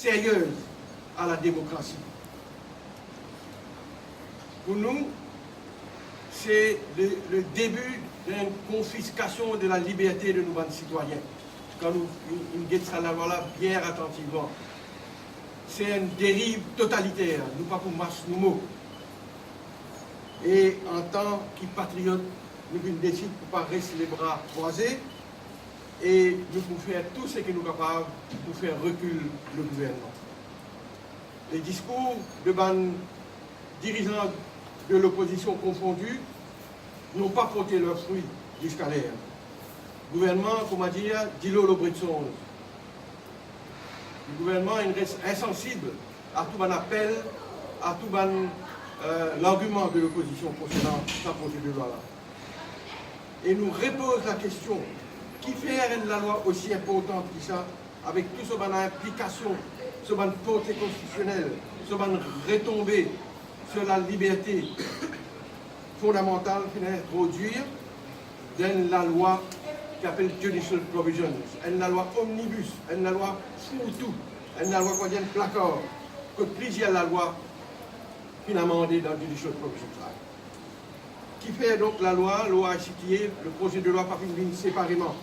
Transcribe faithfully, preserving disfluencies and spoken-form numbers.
sérieuses à la démocratie. Pour nous, c'est le, le début d'une confiscation de la liberté de nos bann citoyens. Kan nou, nou, nou get sa lalwa la bien atantivman, c'est une dérive totalitaire. Nou pa pou mars nou mo. E antan ki patriot, nou vinn desid pou pa res lebra krwaze e nou pou fer tou seki nou kapav pou fer rekil le gouvernman. Les discours de bann dirizan de lopozision konfondi n'ont pas porté leurs fruits jusqu'à l'heure. Gouvernman, kouma dir, dilo lor bred sonz. Le gouvernman inn res insansib a tou bann apel, a tou bann, euh, largiman de lopozision konsernan sa prozedilwa la. E nou repoz lakestion, kifer enn lalwa osi inportan ki sa, avek tou so bann inplikasion, so bann porte konstitisionel, so bann retonbe sur laliberte fondamantal, finn introdwir dan enn lalwa ki apel Judicial Provisions, enn lalwa omnibus, enn lalwa fourtou, enn lalwa kouma dir enn plakar, kot plizier lalwa finn amande dan Judicial Provisions Act. Kifer donk lalwa, lor I C T A, le prozedilwa pa finn vinn separeman?